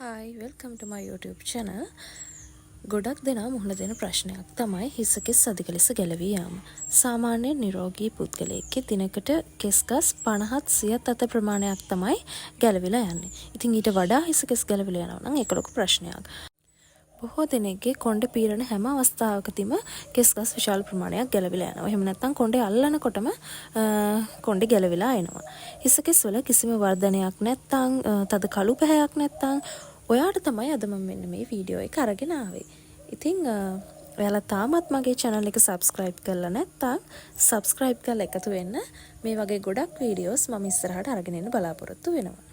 Hi, welcome to my YouTube channel. ගොඩක් දෙනා මුහුණ දෙන ප්‍රශ්නයක් තමයි හිසකෙස් අධික ලෙස ගැලවී යාම. සාමාන්‍යයෙන් නිරෝගී පුද්ගලයෙක්ගේ දිනකට කෙස් ගස් 50ත් 100ත් අතර ප්‍රමාණයක් තමයි ගැලවිලා යන්නේ. ඉතින් ඊට වඩා හිසකෙස් ගැලවිලා යනවා නම් ඒක ලොකු ප්‍රශ්නයක්. බොහෝ දෙනෙක්ගේ කොණ්ඩේ පීරන හැම අවස්ථාවකදීම කෙස් ගස් විශාල ප්‍රමාණයක් ගැලවිලා යනවා. එහෙම නැත්නම් කොණ්ඩේ අල්ලනකොටම කොණ්ඩේ ගැලවිලා එනවා. හිසකෙස් වල කිසිම වර්ධනයක් නැත්නම්, තද කළු පැහැයක් නැත්නම් ඔයාට තමයි අද මම මෙන්න මේ වීඩියෝ එක අරගෙන ආවේ. ඉතින් ඔයාලා තාමත් මගේ channel එක subscribe කරලා නැත්නම් subscribe කරලා එකතු වෙන්න. මේ වගේ ගොඩක් වීඩියෝස් මම ඉස්සරහට අරගෙන එන්න බලාපොරොත්තු වෙනවා.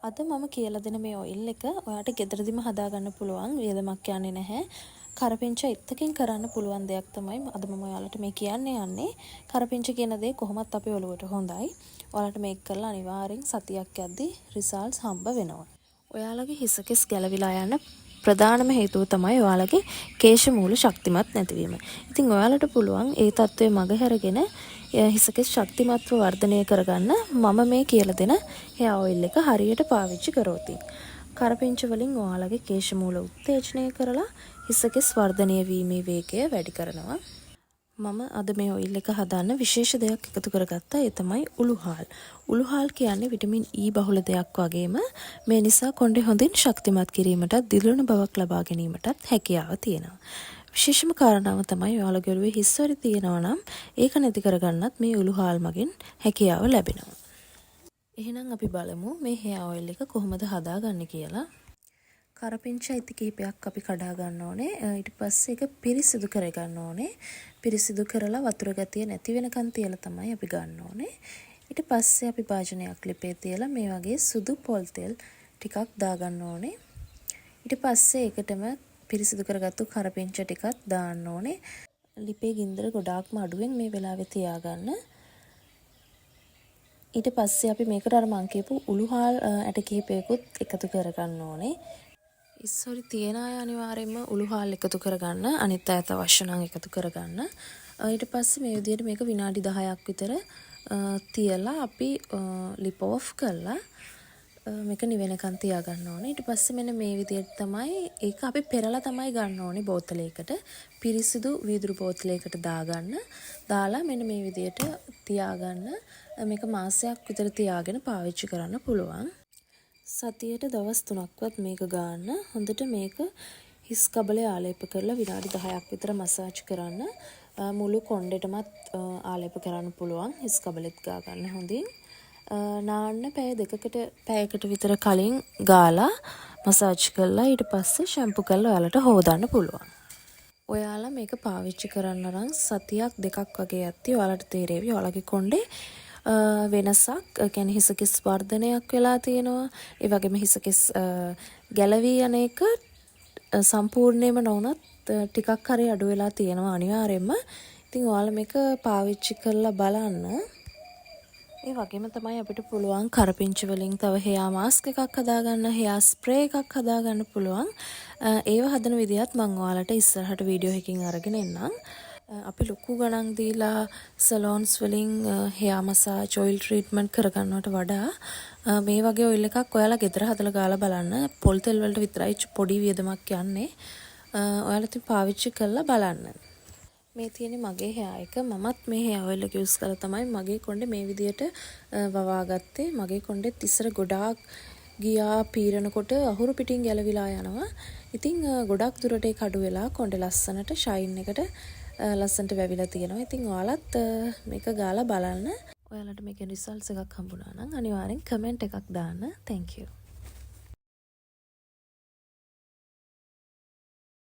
අද මම කියලා දෙන මේ ඔයිල් එක ඔයාට ගෙදරදිම හදාගන්න පුළුවන්, වියදමක් යන්නේ නැහැ. කරපිංච ඉත්තකින් කරන්න පුළුවන් දෙයක් තමයි අද මම ඔයාලට මේ කියන්න යන්නේ. කරපිංච කියන දේ කොහොමත් අපේ ඔළුවට හොඳයි. ඔයාලට මේක කරලා අනිවාර්යෙන් සතියක් යද්දි රිසල්ට්ස් හම්බ වෙනවා. ඔයාලගේ හිසකෙස් ගැලවිලා යන ප්‍රධානම හේතුව තමයි ඔයාලගේ කේශ මූල ශක්තිමත් නැතිවීම. ඉතින් ඔයාලට පුළුවන් ඒ තත්ත්වය මගහැරගෙන හිසකෙස් ශක්තිමත්ව වර්ධනය කරගන්න මම මේ කියලා දෙන හෙයා ඔයිල් එක හරියට පාවිච්චි කරොත්. කරපිංච වලින් ඔයාලගේ කේශ මූල උත්තේජනය කරලා හිසකෙස් වර්ධනය වීමේ වේගය වැඩි කරනවා. මම අද මේ ඔයිල් එක හදන්න විශේෂ දෙයක් එකතු කරගත්තා. ඒ තමයි උළුහාල්. උළුහාල් කියන්නේ විටමින් E බහුල දෙයක් වගේම මේ නිසා කොණ්ඩේ හොඳින් ශක්තිමත් කිරීමටත් දිලුණු බවක් ලබා ගැනීමටත් හැකියාව තියෙනවා. විශේෂම කාරණාව තමයි ඔයාලගේ ඔළුවේ හිස්වරි තියෙනවා නම් ඒක නැති කරගන්නත් මේ උළුහාල් මගින් හැකියාව ලැබෙනවා. එහෙනම් අපි බලමු මේ හෙයා ඔයිල් එක කොහොමද හදාගන්නේ කියලා. කරපිංච ඉති කිහිපයක් අපි කඩා ගන්න ඕනේ. ඊට පස්සේ ඒක පිරිසිදු කරගන්න ඕනේ. පිරිසිදු කරලා වතුර ගතිය නැති වෙනකන් තියලා තමයි අපි ගන්න ඕනේ. ඊට පස්සේ අපි භාජනයක් ලිපේ තියලා මේ වගේ සුදු පොල් තෙල් ටිකක් දාගන්න ඕනේ. ඊට පස්සේ ඒකටම පිරිසිදු කරගත්තු කරපිංච ටිකත් දාන්න ඕනේ. ලිපේ ගින්දර ගොඩාක්ම අඩුවෙන් මේ වෙලාවේ තියාගන්න. ඊට පස්සේ අපි මේකට අර මං කියපු උළුහාල් ඇට කිහිපයකුත් එකතු කරගන්න ඕනේ. හිස්හොරි තියෙන අය අනිවාර්යයෙන්ම උළුහාල් එකතු කරගන්න. අනිත් අයත් අවශ්‍ය නම් එකතු කරගන්න. ඊට පස්සේ මේ විදිහට මේක විනාඩි 10ක් විතර තියලා අපි ලිප ඔෆ් කරලා මේක නිවෙනකන් තියාගන්න ඕනේ. ඊට පස්සේ මෙන්න මේ විදිහට තමයි ඒක අපි පෙරලා තමයි ගන්න ඕනේ බෝතලයකට. පිරිසිදු වීදුරු බෝතලයකට දාගන්න. දාලා මෙන්න මේ විදිහට තියාගන්න. මේක මාසයක් විතර තියාගෙන පාවිච්චි කරන්න පුළුවන්. සතියට දවස් 3ක්වත් මේක ගාන්න. හොඳට මේක හිස් කබලේ ආලේප කරලා විනාඩි 10ක් විතර මසාජ් කරන්න. මුළු කොණ්ඩෙටමත් ආලේප කරන්න පුළුවන්. හිස් කබලෙත් ගා ගන්න හොඳින්. නාන්න පැය 2කට පැයකට විතර කලින් ගාලා මසාජ් කරලා ඊට පස්සේ ෂැම්පු කරලා ඔයාලට හෝදන්න පුළුවන්. ඔයාලා මේක පාවිච්චි කරන්න අරන් සතියක් දෙකක් වගේ යද්දි ඔයාලට තේරේවි ඔයාලගේ කොණ්ඩේ වෙනසක්, ඒ කියන්නේ හිසකෙස් වර්ධනයක් වෙලා තියෙනවා. ඒ වගේම හිසකෙස් ගැලවී යන එක සම්පූර්ණයෙන්ම නොවුනත් ටිකක් හරි අඩු වෙලා තියෙනවා අනිවාර්යයෙන්ම. ඉතින් ඔයාලා මේක පාවිච්චි කරලා බලන්න. ඒ වගේම තමයි අපිට පුළුවන් කරපිංච වලින් තව හෙයා මාස්ක් එකක් හදාගන්න, හෙයා ස්ප්‍රේ එකක් හදාගන්න පුළුවන්. ඒව හදන විදිහත් මං ඔයාලට ඉස්සරහට වීඩියෝ එකකින් අරගෙන එන්නම්. අපි ලොකු ගණන් දීලා සලෝන්ස් වලින් හෙයා මසාජ්, ඔයිල් ට්‍රීට්මන්ට් කරගන්නවට වඩා මේ වගේ ඔයිල් එකක් ඔයාලා ගෙදර හදලා ගාලා බලන්න. පොල් තෙල් වලට විතරයි පොඩි වියදමක් යන්නේ. ඔයාලා ඉතින් පාවිච්චි කරලා බලන්න. මේ තියෙන්නේ මගේ හෙයා එක. මමත් මේ හෙයා ඔයිල් එක යූස් කරලා තමයි මගේ කොණ්ඩේ මේ විදියට වවා ගත්තේ. මගේ කොණ්ඩෙත් ඉස්සර ගොඩාක් ගියා පීරනකොට අහුරු පිටින් ගැලවිලා යනවා. ඉතින් ගොඩක් දුරට ඒක අඩු වෙලා කොණ්ඩේ ලස්සනට ෂයින් එකට ලස්සනට වැවිලා තියෙනවා. ඉතින් ඔයාලත් මේක ගාලා බලන්න. ඔයාලට මේකෙන් රිසල්ට්ස් එකක් හම්බුණා නම් අනිවාර්යෙන් කමෙන්ට් එකක් දාන්න. Thank you.